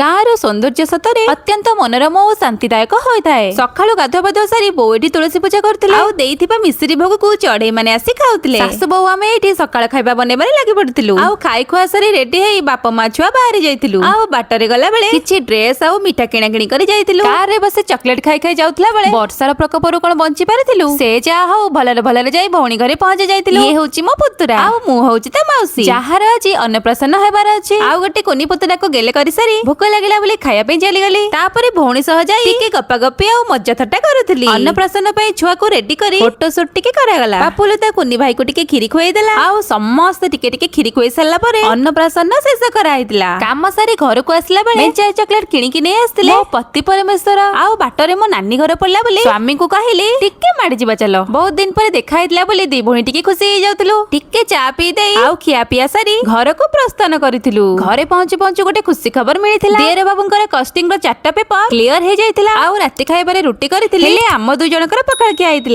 ଗାଁର ସୌନ୍ଦର୍ଯ୍ୟ ସତରେ ଅତ୍ୟନ୍ତ ମନୋରମ ଓ ଶାନ୍ତିଦାୟକ ହୋଇଥାଏ। ସକାଳୁ ଗାଧୁଆ ପାଧୁଆ ସାରି ବୋଉ ଏଠି ତୁଳସୀ ପୂଜା କରୁଥିଲେ ଆଉ ଦେଇଥିବା ମିଶ୍ରି ଭୋଗକୁ ଚଢେଇ ମାନେ ଆସି ଖାଉଥିଲେ। ଶାଶୁ ବୋଉ ଆମେ ଏଇଠି ସକାଳ ଖାଇବା ବନେଇବାରେ ଲାଗି ପଡିଥିଲୁ। ଆଉ ଖାଇ ଖୁଆ ସାରି ରେଡି ହେଇ ବାପ ମା ଛୁଆ ବାହାରି ଯାଇଥିଲୁ। ଆଉ ବାଟରେ ଗଲା ବେଳେ କିଛି ଡ୍ରେସ ଆଉ ମିଠା କିଣା କିଣି କରି ଯାଇଥିଲୁ। କାରରେ ବସି ଚକୋଲେଟ ଖାଇ ଖାଇ ଯାଉଥିଲା ବେଳେ ବର୍ଷାର ପ୍ରକୋପରୁ କଣ ବଞ୍ଚି ପାରିଥିଲୁ? ସେ ଯାହା ହଉ, ଭଲରେ ଭଲରେ ଯାଇ ଭଉଣୀ ଘରେ ପହଞ୍ଚି ଯାଇଥିଲୁ। ଇଏ ହଉଛି ମୋ ପୁତୁରା ଆଉ ମୁଁ ହଉଛି ତା ମାଉସୀ, ଯାହାର ଆଜି ଅନ୍ନପ୍ରାଶନ ହେବାର ଅଛି। ଆଉ ଗୋଟେ କୁନି ପୁତୁରାକୁ ଗେଲେ କରିସାରି ଭୋକ ଲାଗିଲା ବୋଲି ଖାଇବା ପାଇଁ ଚାଲିଗଲି। ତାପରେ ଭଉଣୀ ସହ ଯାଇ ଟିକେ ଗପା ଗପି ଆଉ ମଜା ଥଟ୍ଟା କରୁଥିଲି। ଅନ୍ନପ୍ରାଶନ ପାଇଁ ଛୁଆକୁ ରେଡି କରି ଫଟୋ ସୁଟ ଟିକେ କରାଗଲା। ବାପୁଲୁ ତା କୁନି ଭାଇକୁ ଟିକେ କ୍ଷୀରି ଖୁଆଇ ଦେଲା ଆଉ ସମସ୍ତେ ଟିକେ ଟିକେ କ୍ଷୀରି ଖୁଆଇ ସାରିଲା ପରେ ଅନ୍ନପ୍ରାଶନ ଶେଷ କରାହେଇଥିଲା। କାମ ସାରି ଘରକୁ ଆସିଲା ବେଳେ ମେଞ୍ଚାଏ ଚକୋଲେଟ କିଣିକି ନେଇ ଆସିଥିଲେ ମୋ ପତି ପରମେଶ୍ୱର। ଆଉ ବାଟରେ ମୋ ନାନୀ ଘର ପଡିଲା ବୋଲି ସ୍ୱାମୀଙ୍କୁ କହିଲି, ଟିକେ ମାଡିଯିବା ଚାଲ। ବହୁତ ଦିନ ପରେ ଦେଖା ହେଇଥିଲା ବୋଲି ଦି ଭଉଣୀ ଟିକେ ଖୁସି ହେଇଯାଉଥିଲୁ। ଟିକେ ଚା ପିଇ ଦେଇ ଆଉ ଖିଆ ପିଆ ସାରି ଘରକୁ ପ୍ରସ୍ଥାନ କରିଥିଲୁ। ଘରେ ପହଞ୍ଚୁ ପହଞ୍ଚୁ ଗୋଟେ ଖୁସି ଖବର ମିଳିଥିଲା। ଦିଅର ବାବୁଙ୍କର କଷ୍ଟିଂ ର ଚାରିଟା ପେପର କ୍ଲିୟର ହେଇଯାଇଥିଲା। ଆଉ ରାତି ଖାଇବାରେ ରୁଟି କରିଥିଲି, ହେଲେ ଆମ ଦୁଇ ଜଣଙ୍କର ପଖାଳ ଖିଆ ହେଇଥିଲା।